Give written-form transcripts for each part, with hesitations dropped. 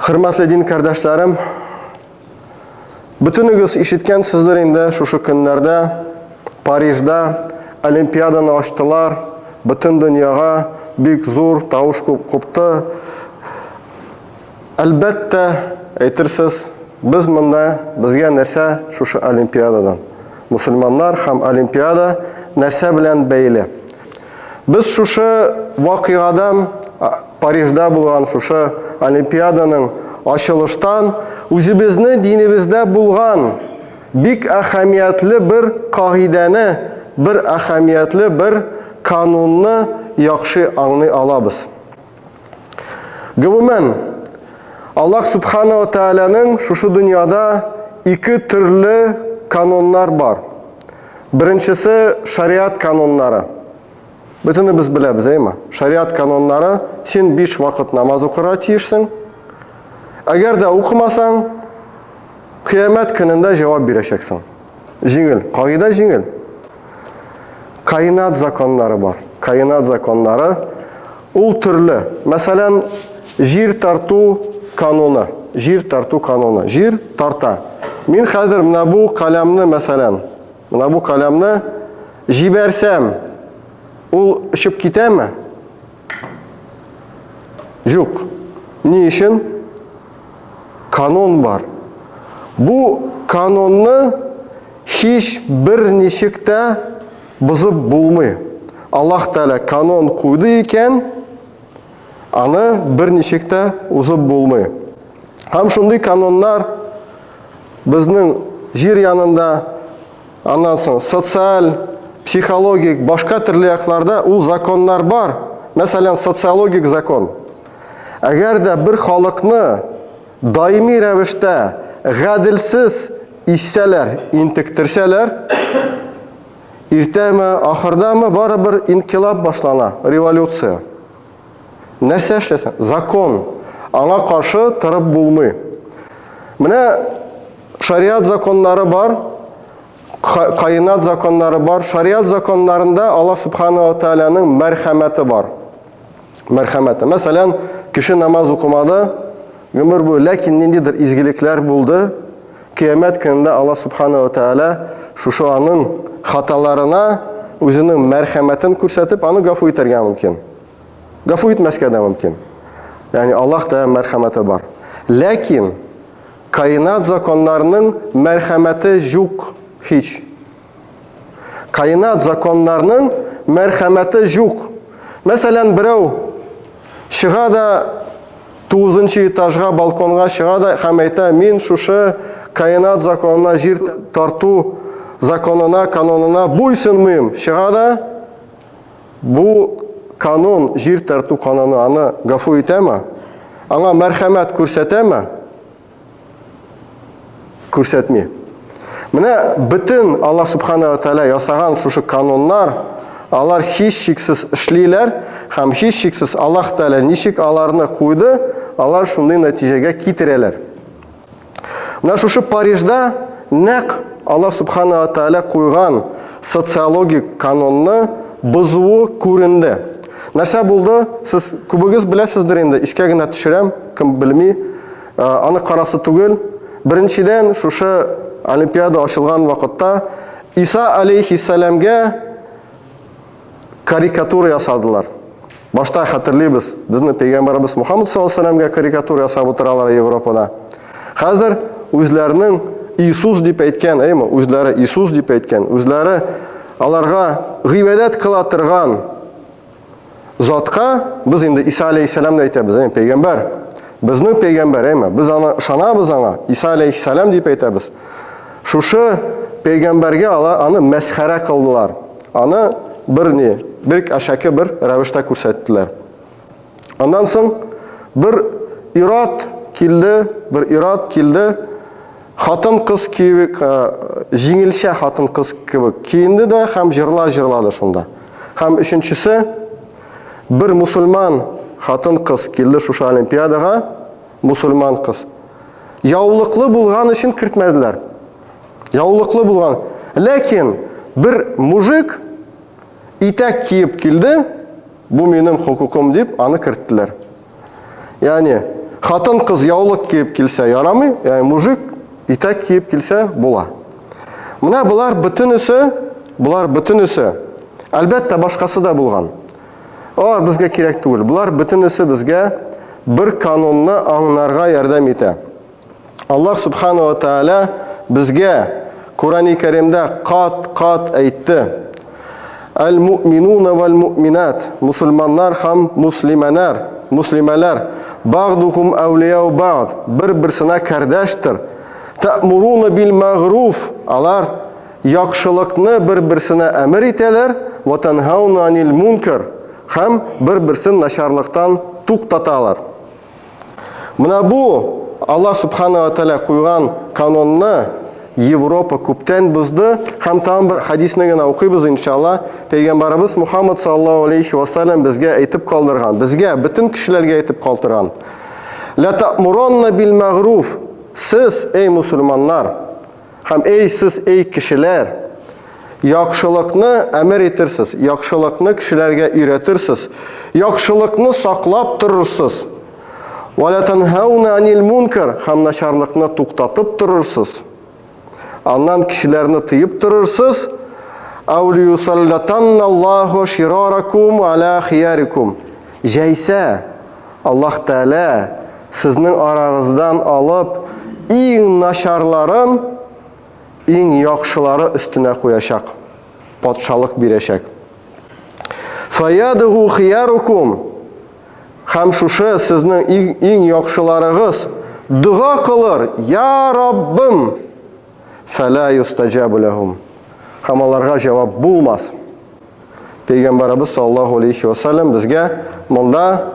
Хөрмәтле дин кардәшләрем, бөтенегез ишеткәнсездер инде шушы көннәрдә Парижда Олимпиаданы ачтылар, бөтен дөньяга бик зур тавыш купты. Әлбәттә, әйтерсез, без монда, безгә нәрсә шушы Олимпиададан? Мусульманнар һәм Олимпиада нәрсә белән бәйле? Без шушы вакыйгадан, Парижда булган шушы Олимпиаданың ачылыштан үзебезне динебездә булган бик әһәмиятле бер кагыйдәне, бер әһәмиятле бер канунны яхшы аңлый алабыз. Гомумән, Аллаһ Субхана ва Тааляның шушы дөньяда ике төрле кануннар бар. Беренчесе шариат кануннары. Бөтенебез беләбез, әйме? Шариат кануннары, син биш вакыт намаз укырга тиешсең. Әгәр дә укымасаң, кыямәт көнендә җавап бирәчәксең. Җиңел, кагыйдә җиңел. Каинат законнары бар. Каинат законнары ул төрле. Мәсәлән, җир тарту кануны. Җир тарту кануны. Җир тарта. Мин хәзер менә бу каләмне, мәсәлән, менә бу каләмне җибәрсәм, ул очып китәме? Юк. Ни өчен? Канун бар. Бу канунны һич бер ничек тә бозып булмый. Аллаһ Тәгалә канун куйды икән, аны бер ничек тә узып булмый. Һәм шундый кануннар безнең җир янында, аннан соң социаль, психологик, башка төрле якларда ул законнар бар. Мәсәлән, социологик закон. Әгәр дә бер халыкны даими рәвештә гаделсез иссәләр, интектерсәләр, иртәме, ахырдамы, барыбер инкыйлаб башлана, революция. Нәрсә эшләсәң? Закон. Аңа каршы торып булмый. Менә шариат законнары бар, каинат законнары бар. Шариат законнарында Аллаһ Субхану ва Тааляның мәрхәмәте бар. Мәрхәмәте. Мәсәлән, кеше намаз укымады, гомер буе, ләкин ниндидер изгелекләр булды. Кыямәт көнендә Аллаһ Субхану ва Тааля шушы аның хаталарына үзенең мәрхәмәтен күрсәтеп, аны гафу итәргә мөмкин. Гафу итмәскә дә мөмкин. Ягъни Аллаһ Тәгалә мәрхәмәте бар. Ләкин каинат законнарының мәрхәмәте юк һич. Каинат законнарының мәрхәмәте юк. Мәсәлән, берәү чыга да 9 этажга балконга чыга да һәм әйтә, мин шушы каинат законына җир тарту законына, канунына буйсынмыйм. Чыга да бу канун, җир тарту кануны аны гафу итәме? Аңа мәрхәмәт күрсәтәме? Күрсәтми. Менә бөтен Аллаһ Субхана ва Тааля ясаган шушы кануннар, алар һичшиксез эшлиләр һәм һичшиксез Аллаһ Тааля ничек аларны куйды, алар шундый нәтиҗәгә китерәләр. Менә шушы Парижда нәкъ Аллаһ Субхана ва Тааля куйган социологик канунны бозуы күренде. Нәрсә булды? Сез күбегез беләсездер инде, искә генә төшерәм, кем белми. Аны карасы түгел. Беренчедән, шушы Олимпиада ачылган вакытта Иса алейхиссәламгә карикатура ясадылар. Башта хәтерлибез, безнең пәйгамбәребез Мухаммад саллаллаху алейһи карикатура ясап утыралар Европада. Хәзер үзләренең Иисус дип әйткән, әйме, үзләре Иисус дип әйткән, үзләре аларга гыйбадәт кыла торган затка без инде Иса алейхиссәламны әйтәбез, әйме, пәйгамбәр. Безнең пәйгамбәр, әйме, без аны ышанабыз аңа, Иса алейхиссәлам дип әйтәбез. Шушы пәйгамбәргә алар аны мәсхәрә кылдылар. Аны бер ни, бер әшәке бер рәвештә күрсәттеләр. Аннан соң бер ират килде, бер ират килде. Хатын-кыз кебек, э, җиңелчә хатын-кыз кебек киенде дә һәм җырлар җырлады шунда. Һәм өченчесе бер мусульман хатын-кыз килде шушы олимпиадага, мусульман кыз. Яулыклы булган өчен кертмәделәр. Яулыклы булган. Ләкин бер мужик итәк киеп килде, бу минем хокукым дип, аны керттеләр. Ягъни Хатын-кыз яулык киеп килсә ярамый, ягъни мужик итәк киеп килсә була. Менә болар бөтенесе, болар бөтенесе. Әлбәттә, башкасы да булган. Алар безгә кирәк түгел. Болар бөтенесе безгә бер канунны аңнарга ярдәм итә. Аллаһ Субхану ва Тааля безгә Курани Кәримдә кат-кат әйтте. Әл-муъминуна вәл-муъминат, мусульманнар һәм муслимәнәр, муслимәләр, багдухум әүлияу багд, бер-берсенә кардәштер. Тәэмуруна бил мәгъруф, алар яхшылыкны бер-берсенә әмер итәләр, ва танһауна анил мункар, һәм бер-берсен начарлыктан туктаталар. Менә бу Аллаһ Субхана ва Тәгалә куйган канонны Европа күптән бозды һәм тагын бер хадисне генә укыйбыз иншалла. Пәйгамбәребез Мухаммад саллаллаһу алейхи ва саллям безгә әйтеп калдырган, безгә, бөтен кешеләргә әйтеп калдырган. Ла та'муранна бил мәгъруф. Сез, эй мусульманнар, Һәм эй сез, эй кешеләр, яхшылыкны әмер итерсез, яхшылыкны кешеләргә өйрәтерсез, яхшылыкны саклап торырсыз. Ва ла танһауна анил мункар, һәм начарлыкны туктатып торырсыз. Аннан кешеләрне тыеп торырсыз. Ау лиюсаллатанналлаху шираракум аля хиярикум. Җәйсә, Аллаһ Тәгалә сезнең арагыздан алып, иң начарларын иң яхшылары өстенә куячак, патшалык бирәчәк. Фаядыгу хиярукум һәм шушы сезнең иң, иң яхшыларыгыз дога кылыр, я Раббым, фәлә юстаҗабу ләһум. Һәм аларга җавап булмас. Пәйгамбәребез саллаллаһу алейхи ва саллям безгә монда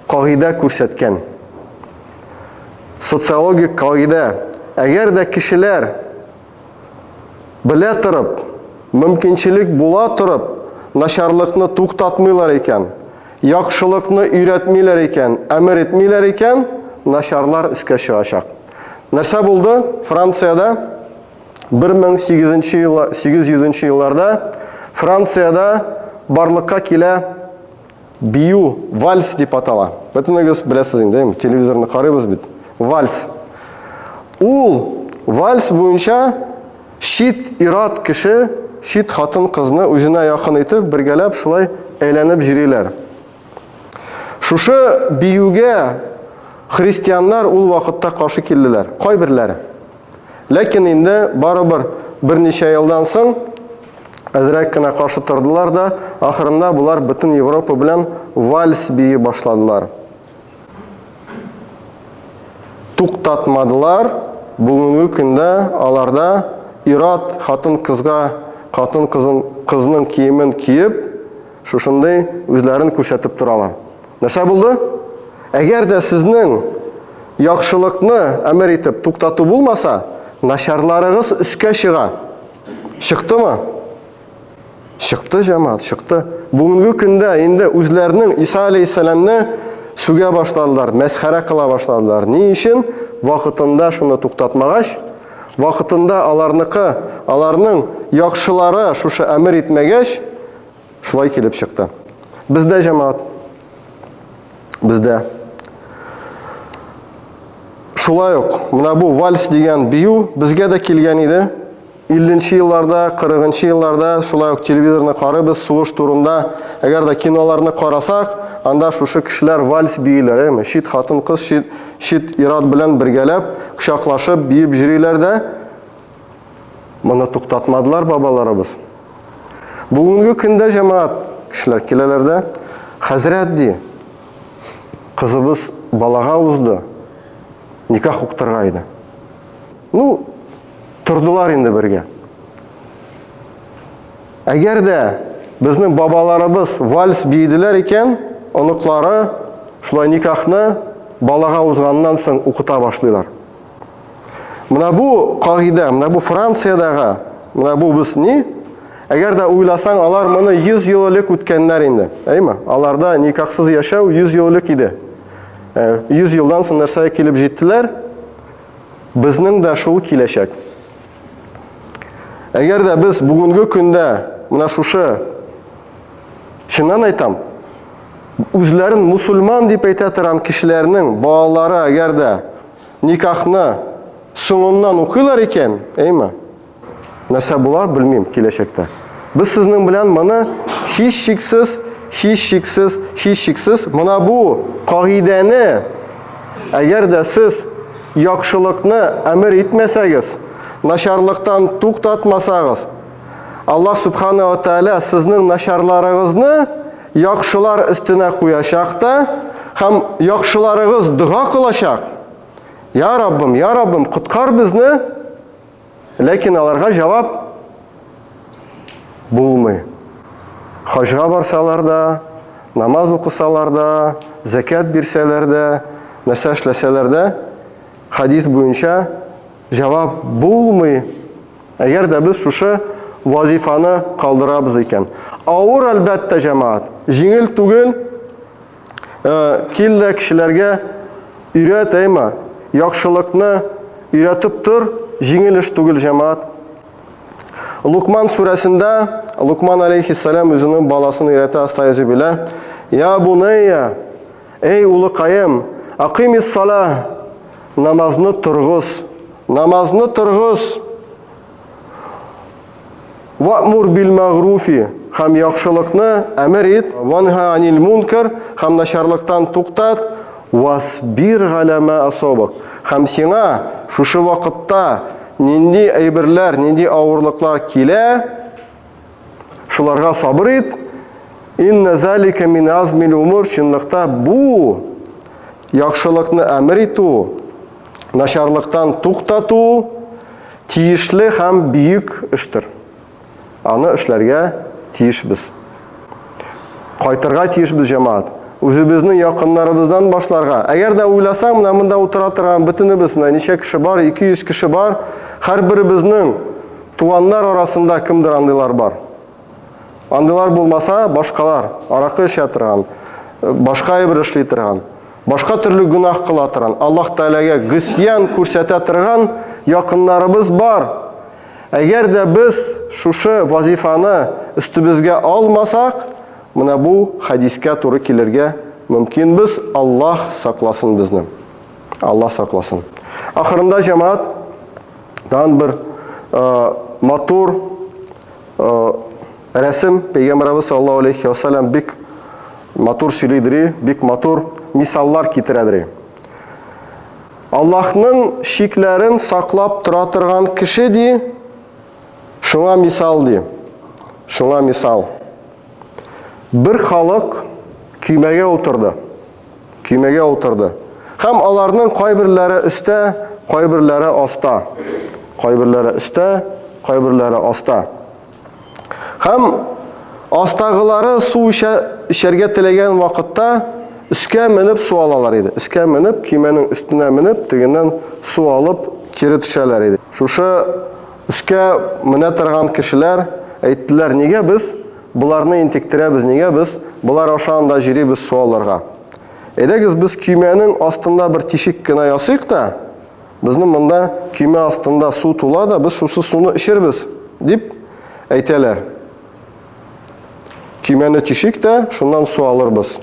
кагыйдә күрсәткән. Социологик кагыйдә. Әгәр дә кешеләр белә торып, мөмкинчелек була торып, начарлыкны туктатмыйлар икән, яхшылыкны өйрәтмиләр икән, әмер итмиләр икән, начарлар өскә чыгачак. Нәрсә булды Франциядә? 1800 елларда Франциядә барлыкка килә бию, вальс дип атала. Бөтенегез беләсез инде, телевизорны карыйбыз бит. Вальс. Ул вальс буенча чит ират кеше, чит хатын-кызны үзенә якын итеп, бергәләп шулай әйләнеп йөриләр. Шушы биюгә христианнар ул вакытта каршы килделәр, кайберләре. Ләкин инде барыбер берничә елдан соң әзрәк кенә каршы тордылар да, ахырында болар бөтен Европа белән вальс бии башладылар. Туктатмадылар. Бүгенге көндә аларда ират хатын-кызга хатын-кызын кызның киемен киеп, шушындый үзләрен күрсәтеп торалар. Нәрсә булды? Әгәр дә сезнең яхшылыкны әмер итеп туктату булмаса, начарларыгыз өскә чыга. Чыктымы? Чыкты, җәмәгать, чыкты. Бүгенге көндә инде үзләренең Иса алейһиссәламне сүгә башладылар, мәсхәрә кыла башладылар. Ни өчен? Вакытында шуны туктатмагач, вакытында аларныкы, аларның яхшылары шушы әмер итмәгәч, Шулай килеп чыкты. Бездә җәмәгать. Бездә. Шулай ук, менә бу вальс дигән бию безгә дә килгән иде. 50 елларда, 40 елларда шулай ук телевизорны карыйбыз, сугыш турында. Әгәр дә киноларны карасак, анда шушы кешеләр вальс бииләр, әйме? Чит хатын-кыз, чит, чит ир-ат белән бергәләп, кочаклашып биеп йөриләр дә. Моны туктатмадылар бабаларыбыз. Бүгенге көндә җәмәгать кешеләр киләләр дә, хәзрәт ди, кызыбыз балага узды, никах уктырга иде. Ну, тордылар инде бергә. Әгәр дә безнең бабаларыбыз вальс биеделәр икән, оныклары шулай никахны балага узганнан соң укыта башлыйлар. Менә бу кагыйдә, менә бу Франциядәге, менә бу без ни? Әгәр дә уйласаң, алар моны 100 ел элек үткәннәр инде. Әйме? Аларда никахсыз яшәү 100 ел элек иде. 100 э, елдан соң нәрсәгә килеп җиттеләр? Безнең дә шул киләчәк. Әгәр дә без бүгенге көндә менә шушы чыннан әйтәм, Үзләрен мусульман дип әйтә торган кешеләрнең балалары әгәр дә никахны соңыннан укыйлар икән, әйме? Нәрсә була, белмим киләчәктә. Без сезнең белән моны һичшиксез, һичшиксез, һичшиксез менә бу кагыйдәне әгәр дә сез яхшылыкны әмер итмәсәгез, начарлыктан туктатмасагыз, Аллаһ Субхана ва Тааля сезнең начарларыгызны яхшылар өстенә куячак та һәм яхшыларыгыз дога кылачак. Я Раббым, я Раббым, коткар безне. Ләкин аларга җавап булмый. Хаҗга барсалар да, намаз укысалар да, зәкят бирсәләр дә, нәрсә эшләсәләр дә, хадис буенча җавап булмый. Әгәр дә без шушы вазифаны калдырабыз икән. Авыр, әлбәттә, җәмәгать. Җиңел түгел. Э, кил дә кешеләргә өйрәт, әйме? Яхшылыкны өйрәтеп тор, җиңел эш түгел, җәмәгать. Лукман сүрәсендә Лукман алейхиссалам үзенең баласын өйрәтә, астайзу билә. Я бунайя, эй улыкаем, акимис сала, намазны торгыз. Намазны торгыз. Ва'мур бил мәгъруфи һәм яхшылыкны әмер ит, ванһа анил мункар һәм начарлыктан туктат, васбир галя ма асабак. Һәм сиңа шушы вакытта нинди әйберләр, нинди авырлыклар килә, шуларга сабыр ит. Инна залика мин азмил умур, чынлыкта бу яхшылыкны әмер итү, начарлыктан туктату тиешле һәм бөек эштер. Аны эшләргә тиешбез. Кайтырга тиешбез, җәмәгать. Үзебезнең якыннарыбыздан башларга. Әгәр дә уйласаң, менә монда утыра торган бөтенебез, менә ничә кеше бар, 200 кеше бар, һәрберебезнең туганнар арасында кемдер андыйлар бар. Андыйлар булмаса, башкалар, аракы эчә торган, башка әйбер эшли торган, башка төрле гөнаһ кыла торган, Аллаһ Тәгаләгә гысьян күрсәтә торган якыннарыбыз бар. Әгәр дә без шушы вазифаны өстебезгә алмасак, менә бу хәдискә туры килергә мөмкинбез. Аллаһ сакласын безне. Аллаһ сакласын. Ахырында җәмәгать тагын бер э, матур э, рәсем Пәйгамбәребез саллаллаһу алейхи ва саллям бик матур сөйлидери, бик матур мисаллар китерәдери. Аллаһның чикләрен саклап тора торган кеше ди, шуңа мисал ди. Шуңа мисал. Бер халык көймәгә утырды. Көймәгә утырды. Һәм аларның кайберләре өстә, кайберләре аста. Кайберләре өстә, кайберләре аста. Һәм астагылары су эчә, эчәргә теләгән вакытта өскә менеп су алалар иде. Өскә менеп, көймәнең өстенә менеп, тегеннән су алып кире төшәләр иде. Шушы өскә менә торган кешеләр әйттеләр, нигә без боларны интектерәбез, нигә без болар аша анда җөрибез су алырга? Әйдәгез без көймәнең астында бер тишек кенә ясыйк та, Безнең монда көймә астында су тула да, без шушы суны эчербез, дип әйтәләр. Көймәне тишик тә, шуннан су алырбыз.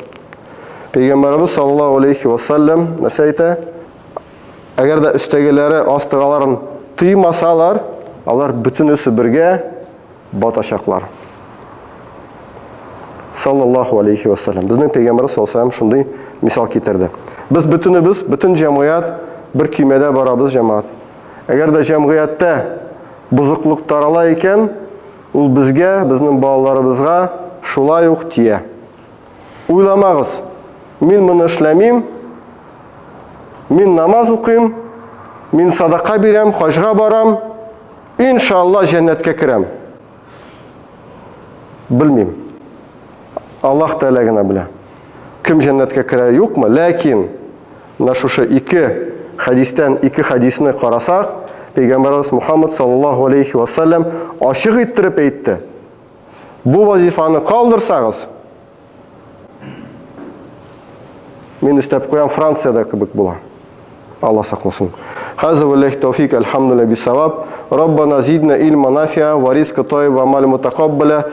Пәйгамбәребез саллаллаһу алейхи ва саллям нәрсә әйтә? Әгәр дә өстәгеләре астыгаларын тыймасалар, алар бөтенесе бергә батачаклар. Саллаллаху алейхи ва саллям. Безнең пәйгамбәребез саллаллаху алейхи шундый мисал китерде. Без бөтенебез, бөтен җәмгыять бер көймәдә барабыз, җәмәгать. Әгәр дә җәмгыятьтә бозыклык тарала икән, ул безгә, безнең балаларыбызга шулай ук тия. Уйламагыз, мин моны эшләмим, мин намаз укыйм, мин садака бирәм, хаҗга барам, Иншалла җәннәткә керәм. Белмим. Аллаһ Тәгалә генә белә. Кем җәннәткә керә, юкмы? Ләкин менә шушы ике хәдистән ике хәдисне карасак, Пәйгамбәребез Мухаммад саллаллаһу алейхи ва саллям ачык иттереп әйтте. Бу вазифаны калдырсагыз, Мин өстәп куям, Франциядә кебек була. Алла сакласын. Хаза валлахи тауфик, альхамдулилла бисаваб. Раббана зидна илма нафиа, ва ризка тайба, амаль мутакаббаля.